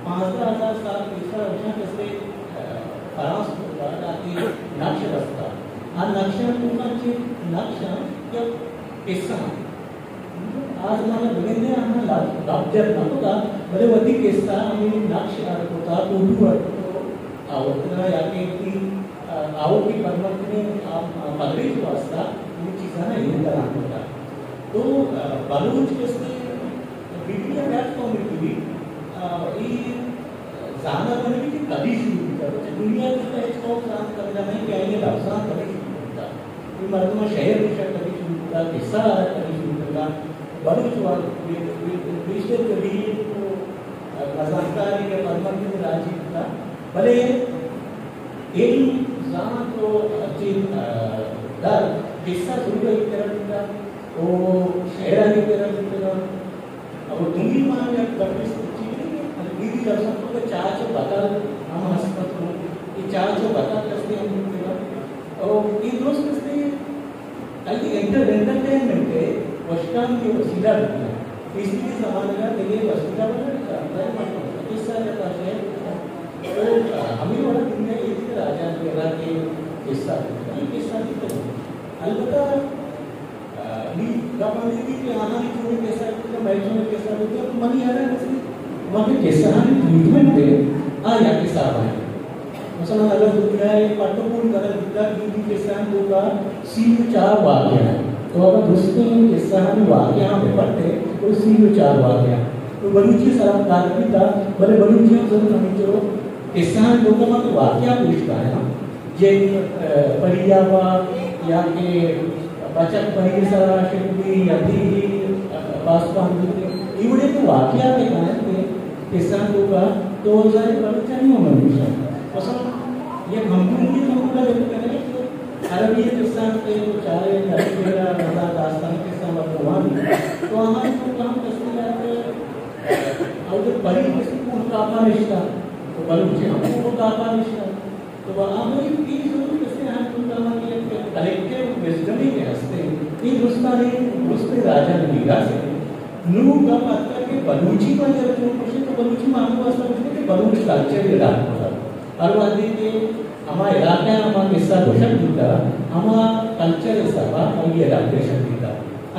پانزدہ ہزار سال پیسر اوشاں کسے، آ، فرانس ءِ توکا کہ نقش رستہ۔ آ نقشاں توکا چہ نقشاں یک قصہ ہم۔ آ زمانہ بگندے آہاں لب، لب جت نہ کتا، بلے وتی قصہ ہمے نقش اڈ کتا، فوٹو اڈ کتا، آورتگا یا کہ وتی آ، آؤکیں پدمنتگیں، آ، آ، پدریچ ءِ واستہ اے چیزاں ایر کنان کتگ۔ تو، آ، بلوچ کسے بی بی یا ہر قوم بی بی، آ، اے زانگ نہ بیت کہ کدی شروع بوتگ۔ دنیا ءِ تہ ءَ ہچ قوم زانگ نہ بیت کہ آئی ءِ لبزانک کدی شروع بوتگ۔ اے مردماں شعر گوشگ کدی شروع بوتگ، قصہ آرگ کدی شروع بوتگ۔ بلوچ وال بے-، بے-، بیشتر کدی تو، آ، بزانتکارے یا پدمنتگیں راجے بوتگ۔ بلے علم، زانت ءُ ہرچی، آ، در قصہ ضرور ءِ کرا بوتگ ءُ شعرانی کرا بوتگ۔ اب دومی ما یک گپے سوچی کہ انگریزی لفظ ءَ کہ چاچ ءُ بتل ہم ہست ات، اے چاچ ءُ بتل کسے ہم بوتگ۔ ءُ اے درست کسے آئی انٹر-، انٹرٹینمنٹ ءِ وشکانی ءِ وسیلہ بوتگ۔ پیسریگیں زمانگ ءَ دگہ وسیلہ بوتگ، قصہ جتا شعر بوتگ۔ تو ہمے وڑا دنیا ءِ ایدگہ راجانی کرا کہ قصہ بوتگ، اے قصہ بوتگ۔ البتہ، آ، نی گپ ہمے بیت کہ آہانی چونیں قصہ بوتگ، مئے چونیں قصہ بوتگ، تو منی ہیال ءَ کسے وہدے قصہانی ٹریٹمنٹ ءِ آ یک حساب ءَ انت۔ مثلاً اگر دنیا ءِ پٹ ءُ پول کنگ بوتگ، ہندی قصہانی توکا سی ءُ چار واقعہ انت۔ تو اگر درستیں قصہانی واقعہاں بہ پٹ ئے، تو سی ءُ چار واقعہ انت۔ تو بلوچی ءِ سرا کار نہ بیتگ، بلے بلوچی ہم ضرور ہمینچو قصہانی توکا ما کہ واقعہ پیش داراں۔ جن، آ، پری ءَ با یا کہ بچک پری ءِ سرا عاشق بی، یدی بی، آ، باز پہم بی، اے وڑیں کہ واقعہ کہ کاینت کہ قصہانی توکا، تو ظاہر بلوچانی ہم ہمیش انت۔ مثلاً یک ہمگرنچی ہم گڑا گپ کنئے کہ عربی قصہ کہ تو چارئے، عربی وغیرہ رضا داستان قصہ مردم وانی، تو آہانی توکا ہم کسے ءَ کہ، آ، اود پری کسے کوہ کاپا نشتہ، تو بلوچی ہم کوہ کاپا نشتہ۔ تو آہانی اے ضرور کسے آہانی توکا ہما کہ یک کلیکٹیو وزڈمے کہ ہست انت، اے درستانی، درستیں راجانی میراث انت۔ نوں گپ اتکگ کہ بلوچی ما اگر چون گوشیں تو بلوچی ما ہمے واستہ گوشیں کہ بلوچ کلچر ءِ اڈاپٹ کتگ۔ ہر وہدے کہ ہما علاقہ ءَ ہما قصہ گوشگ بوتگ، ہما کلچر ءِ حساب ءَ آئی ءِ اڈاپٹیشن بیتگ۔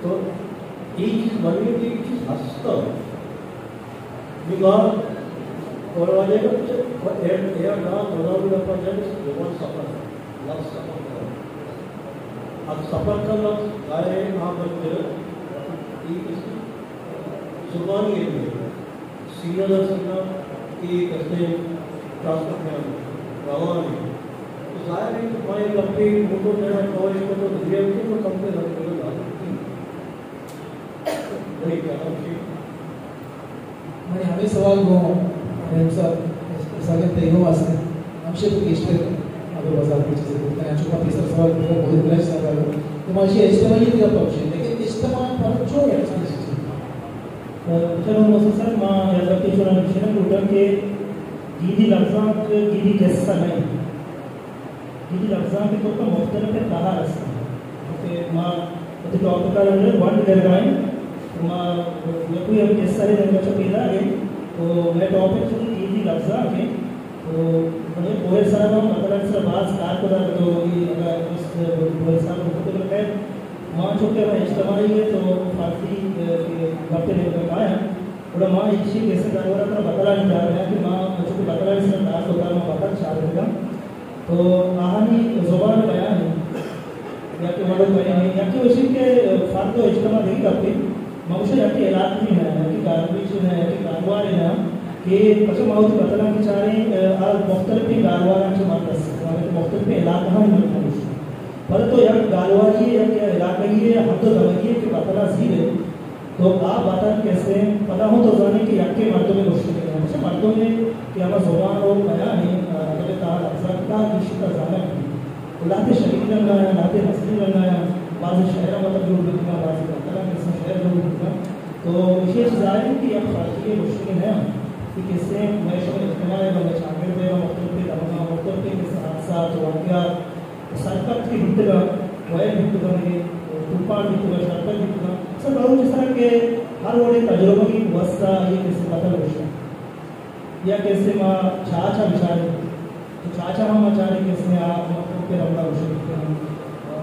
تو اے چیز بنی، اے چیز ہست۔ نگاہ اور والے اے، اے نام بنا بنا پر جائے، زبان سفر، لفظ سفر کرو۔ اب سفر کا لفظ ظاہر ہے، آپ بچے، اے کسی زبانی علم ہے۔ سینہ در سینہ اے کسے ٹرانسفر کنگ روان اِنت۔ تو ظاہر ہے کہ ما اے گپے موٹو جنا کوشش کو تو دھیرے اٹھے تو کم سے کم لازم تھی۔ وہی کہنا چاہیے۔ منی ہمے سوال گوں رحیم صاحب، ساگت تئی گوں است اِنت۔ ہمشی تو گیشتر ابو بازار کی چیزیں بوتگ اَنت۔ چونکہ تیسرا سوال بوتگ، بہت بلش سوال ہے۔ تو ما اشی اجتماعیت ءِ گپ ءَ گوشیں، لیکن اجتماع پر چون ایکسپریس؟ چلو، موسم صاحب، ما یک گپے شما گوشگ لوٹاں کہ گیدی لبزانک، گیدی قصہ نہ اِنت۔ گیدی لبزانک ءِ توکا مختلف تہر است اَنت۔ کہ ما وتی ٹاپک ءَ ونڈ گرگ ءَ ایں، تو ما یکوئی ہم قصہ ءِ رنگ ءَ چہ پیداگ ایں۔ تو مئے ٹاپک چونکہ گیدی لبزانک اِنت، تو مئے کوہر صاحب ہم مطلب سر باز کار کتگ، تو اے اگر اس کوہر صاحب کو تو خیر، ما چونکہ ہمے اجتماعی ایں تو فارسی، اے، گپ ءِ رنگ ءَ کایاں۔ گڑا ما ایشی ءِ گیسا درور ءَ ترا بتلانی جاگہ ءَ کہ ما چونکہ بتلانی سر کار کتگ، ما بتل چارتگ اَنت۔ تو آہانی زبان بیان اِنت، یا کہ وڑ ءُ بیان اِنت، یا کہ وشی کہ فرد ءُ اجتماع دگہ گپے، ما گوشاں یا کہ علاقہ نہ اِنت، یا کہ گالویش نہ اِنت، یا کہ گالوار نہ اِنت، کہ پچا ما وتی بتلاں کہ چاریں، آ مختلفیں گالواراں چہ مرد است، مختلفیں علاقہانی مرد است۔ پدا تو یک گالواری یا کہ علاقہی یا حد ءُ دمگی کہ بتلا زیرے، تو آ بتل کسے پدا ہوں تو زانے کہ یکے مردمے گوشتگے، ہمیشہ مردمے کہ ہما زبان ءُ بیان اِنت، ادب ءِ تہا لبزانک ءِ تہا گیشتر زانگ بیت۔ ءُ لہتے شعری رنگ ءَ یا لہتے نثری رنگ ءَ یا بعض شعر مطلب جوڑ بیتگ، بعض بتلاں کسے شعر جوڑ بیتگ۔ تو ایشی ءَ چہ ظاہر اِنت کہ یک فرضیہ گوشگ نہ اِنت کہ کسے مئے شمئے اجتماع ءَ بلے چاگرد ءَ مختلف طبقہ، مختلف قسم حادثات، واقعات سرپد کہ بیتگ اَنت، ویل بیتگ اَنت، طوفان بیتگ اَنت، شرپد بیتگ اَنت، سر بلوچ ءِ سرا کہ ہر وڑیں تجربہ کی وسا یہ کسے پتہ گوشگ اَنت۔ یا کسے ما چاچ ءَ بچاریں، تو چاچ ءَ ہم ما چاریں کسے آ مطلب کہ رندا گوشگ کہ ہم، آ،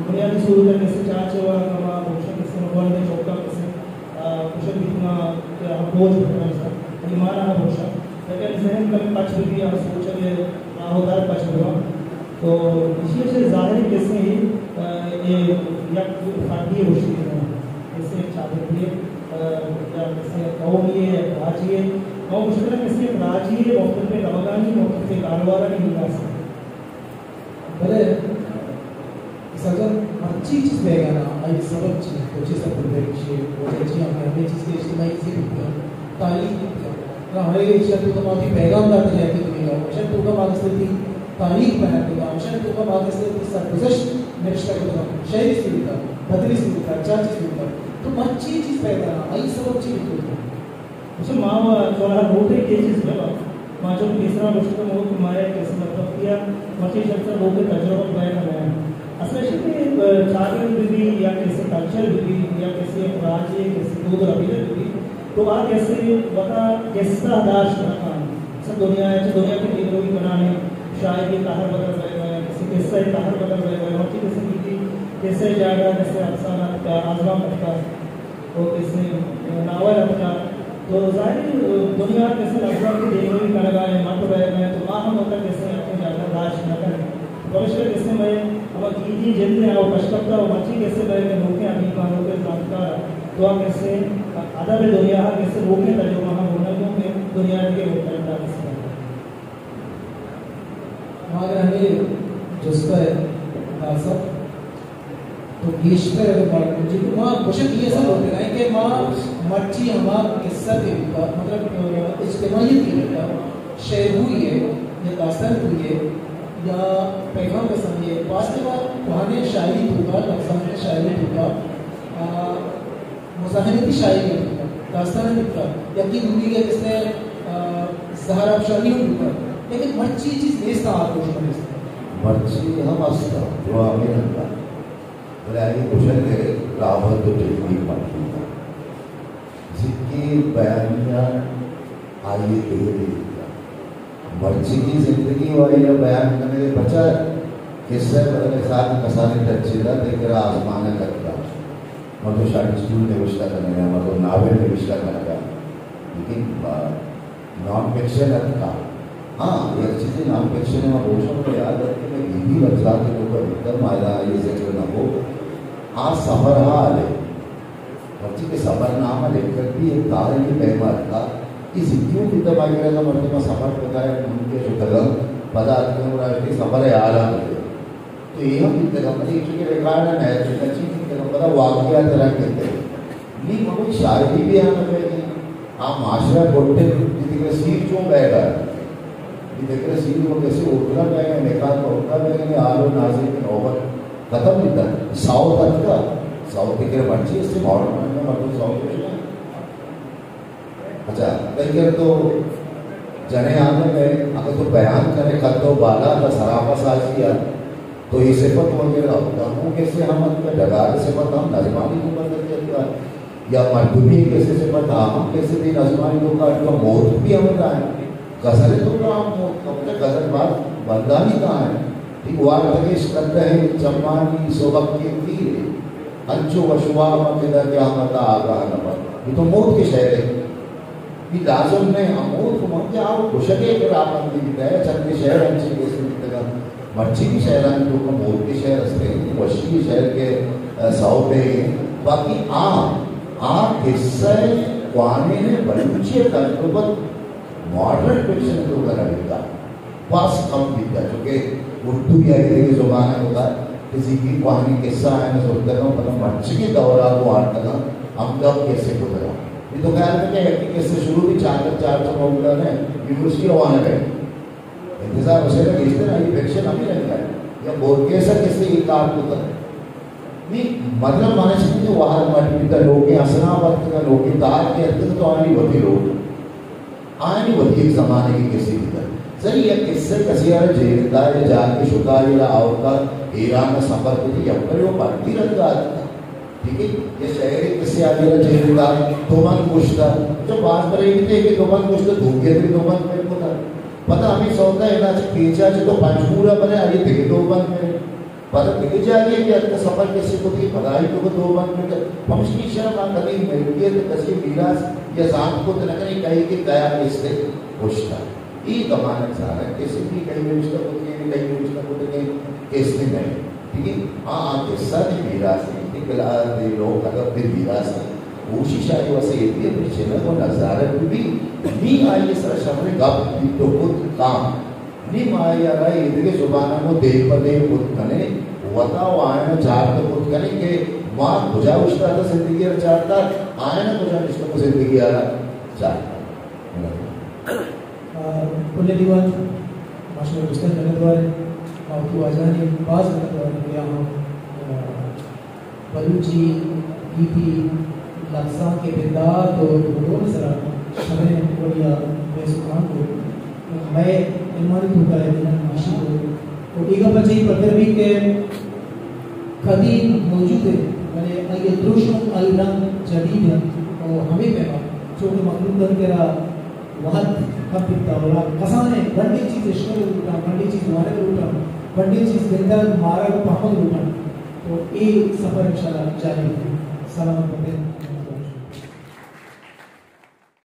بنیادی صورت ءَ کسے چاچ ءَ وا ہما گوشگ کسے گونڈیں چوکا کسے، آ، گوشگ بیتنا کہ ہم بوجھ بکنن سر، ایمان ءَ بوشا، لیکن ذہن کم پچ بی، آ سوچگ ءِ راہ و در پچ بی۔ تو ایشی ءَ چہ ظاہر اِنت کسے، آ، اے یک فردی گوشگ نہ اِنت، کسے چاگردی، آ، یا کسے قومی یا راجی، ما گوشگ ءَ کسے راجی مختلف طبقانی مختلف کاروبارانی میراث اِنت۔ بلے سجن مرچی چیز بیگانا، آئی سبب چی؟ تو چی سبب بیگ چی؟ وجہ چی؟ ہم ہمیں چیز کے اجتماعی چیز بیتگ، تاریخ بیتگ۔ ہمارے ایشی ءَ تو ما وتی پیغام دات جائے کہ تمہیں گاؤں، ایشی ءَ تو ما گستے تھی تاریخ بیان کتا، ایشی ءَ تو ما گستے تھی سرگزشت نوشتہ کتا، شعری صورت ءَ، بدلی صورت ءَ، چاچی صورت ءَ۔ تو مرچی چیز پیدا نہ، آئی سبب چی بیتگ؟ اچھا، ما و چوراہ لوٹے کہ چیز بہ ما چون پیسرا گوشتگ ہوں کہ ما یک قسم مطلب کیا مرچی شخص لوگ تجربہ بیان نہ۔ اصل شی کہ چاگرد بہ بی یا کسے کلچر بہ بی یا کسے راجے، کسے دود ربیدگ بہ بی، تو آ کسے وتا قصہ داشت نہ کن۔ مثلاً دنیا ءَ چہ دنیا کہ دیمروی کنان اِنت، شاعری ءِ تہر بدل بئیگ ءَ، کسے قصہ ءِ تہر بدل بئیگ ءَ، مرچی کسے بیتی، کسے جاگہ کسے افسانہ اتکا، آزمانک اتکا، او کسے ناول اتکا، تو ظاہر اِنت دنیا ءَ کسے لبزانک ءِ دیمروی کنگ ءَ اِنت، مٹ بئیگ ءَ اِنت، تو ما ہم وتا کسے اپنی جاگہ داشت نہ کنیں۔ پمشکا کسے مئے ہما گیدی جند ءَ آ کش کپتا و مرچی کسے مئے کہ نوکیں ادیب ءَ، نوکیں زانتکار ءَ، تو آ کسے ادب ءِ دنیا ءَ کسے نوکیں تجربہ ہم گون اَنت کہ دنیا ءِ دگہ ملکانی تہا کسے۔ ما اگر ہمے جست ءَ داسا تو گیشتر اگر ما، چونکہ ما گوشگ یہ سب ہوتے ہیں کہ ما مرچی ہما قصہ کے اوپر، مطلب، اجتماعیت کے اوپر، شعر ہوئی ہے یا داستان ہوئی ہے یا پیغام رسانی ہے، واسطے ما کوہنے شاعری تو کا، افسانے شاعری تو کا، آ، مزاحمتی شاعری ہم بوتگ، داستان ہم بوتگ، یکے دومی ءَ کسے، آ، زہر افشانی ہم بوتگ، لیکن مرچی چیز نیست، آ گوش نیست۔ مرچی ہم است، درا ہمے رنگ ءَ، بلے آئی گوشگ ءِ راوت و ٹیکنیک مٹ بوتگ۔ زکی بیانیہ آئی دگہ دے بوتگ۔ مرچیگی زندگی و آئی ءَ بیان کنگ ءَ پچا قصہ ءِ بدل ءَ ساعت کسانیں ٹچے دات، تئی کرا آزمانک اتکا، مردم شارٹ اسٹوری نوشتہ کنگ ءَ، مردم ناول نوشتہ کنگ ءَ، لیکن، آ، نان فکشن اتکا۔ ہاں، یک چیزے نان فکشن ءَ ما گوشاں، مجھے یاد ات کہ میں بی بی لبزانک ءِ توکا بوتاں، ما ادا آئی ذکر نہ کو۔ آ سفر حال ہے۔ مرچی کہ سفر نام ءَ لکھگ بی، اے تہاری ءِ پیم ءَ اتکا، اے زندگی ءَ بیتا، ما اگر اگاں مردم ءَ سفر کتا ہے، ملک ءَ شتگاں، پدا اتکاں گڑا کہ سفر ءِ حالاں بگے۔ تو اے ہم بیتگاں، بلے چونکہ ریکارڈ ءَ نہ اتکاں، چی بیتگاں، پدا واقعات ءِ رنگ بیتگ۔ نی مگو شاعری بھی آنا پہ آ معاشرہ گڈ، اے دگہ سیر چون بئیگ ءَ؟ اے دگہ سیر و کسے ہوٹل ءَ بئیگ ءَ، نکاح ءِ ہوٹل ءَ بئیگ ءَ، آل و نازینک ءِ نوبت ختم بیتا۔ ساؤتھ اتکا، ساؤتھ ءِ کرا مرچی است، ماڈرن ءَ مردم ساؤتھ گوشگ ءَ۔ اچھا، تئی کرا تو جنین آدم ہے، اگر تو بیان کنے قد و بالا تا سراپا سازی ءَ، تو اے صفت وغیرہ ہوتا ہوں، کسے ہم اتکا، ڈگار صفت ہم نظمانی کو بدل جاتا۔ یا مردمی کسے صفت آ ہم کسے بھی نظمانی توکا اتکا، موت بھی ہم اتکا ہے۔ غزل توکا ہم موت، کم سے غزل باز بندانی تا ہے۔ ٹھیک، وارتگش قدح چمانی سبک کے تیرے، انچو وشواب کہ در قیامت آگاہ نہ بنت۔ یہ تو موت کے شعر ہے۔ یہ لازم نہیں، ہم موت کو من کیا آؤ، گشگے کہ راہ بندی بھی ہے، چند شعر ہم چیز اس میں تک مرچی بھی شعرانی توکا موت کے شعر ہستے ہیں، وشی شعر کے، آ، ساؤتھ ہیں۔ باقی آ، آ قصہ ہے، قوانین ہے، بلوچی ہے، تجربت ماڈرن فکشن توکا نہ بیتا۔ باز کم بیتا، چونکہ اردو بھی آئی دگہ زبان ہے ہوتا، کسی کی قوانین قصہ ہے، میں سوچتا ہوں، پتہ مرچی کے دورہ کو آتا نا، ہم کب کیسے کو تھا۔ یہ تو خیال میں کہ ایک قصے شروع بھی چار سو، چار سو پاؤنڈ ہے، یونیورسٹی روانہ ہے۔ انتظار اسے نہ گیشتر آئی فکشن ہمیں لگتا ہے۔ یا بورگیس ءَ کسے اے کار کتگ۔ نی، مطلب مانا چی کہ وہد مٹ بیتا، لوگے اسلام وقت کا لوگے تار کے اتکا تو آنی وتی لوگ۔ آنی وتی ایک زمانے کی کسی بیتا۔ سر، یک قصہ کسی آرا جیلتا یا جا کے شتا یا آورتا ایران سفر کتی یا پر وہ پارٹی رنگ آتا۔ ٹھیک ہے؟ یہ شہر کسی آگے جیلتا تو من گشتا۔ جو باز پر ایک تھے کہ تو من گشتا، دھوکے تھے تو من پر پتا۔ پتا ہمیں سوتا ہے نا، پیچا چھ تو پنجگورا بنے، آگے تھے تو من پر پدا دگہ جاگہے کہ اتکا سفر کسی کتی، پدا آئی توکا دو بند بکن۔ پمشکی شرم آ کدی ملکیت کسی میراث یا زانت کت نہ کنی، کئی کہ کیا کستے کشتا۔ ای زمانگ سارا کسی بھی کئی نوشتہ کت کے، کئی نوشتہ کت کے کستے نہیں۔ ٹھیک ہے؟ ہاں، آ قصہ دی میراث ہے، ٹھیک ہے، لا دے لوگ ادب دی میراث ہے۔ کوشش آئی واسے یہ بھی اپنی چینل کو نظارہ بھی، بھی نی آئی سر شمر گپ بھی تو کت کام۔ نی ما آئی ء را ایدگہ زباناں گوں دیم پہ دیم کت کنیں، وتا و آیاں چارت کت کنیں کہ ما کجا اوشتاتہ زندگی ء را چارتہ، آیاں کجا نشتہ زندگی ء را چارتہ۔ آ، پل دیوان، ماشاءاللہ، گوشتن منتوار، ما وتی واجہانی باز منتوار کہ آہاں، آ، بلوچی گیتی لبزانک ء بندات و مدون سرا شریں وڑیا بحث و گمان کو۔ مئے علمانی توکا ء دنن ماشی کو۔ و اے گپ چی پدر بھی کہ قدیم موجود ہے، بلے آئی دروشم، آئی رنگ جدید ہے۔ و ہمیں پیما چونکہ مخلوق در کرا وہد کم بیتا، گڑا کسانیں گنڈیں چیز اشکنگ لوٹاں، گنڈیں چیز وانگ لوٹاں، گنڈیں چیز گندگ، مارگ، پہمگ لوٹاں۔ تو اے سفر انشاءاللہ جاری ہے۔ سلامت باتیں۔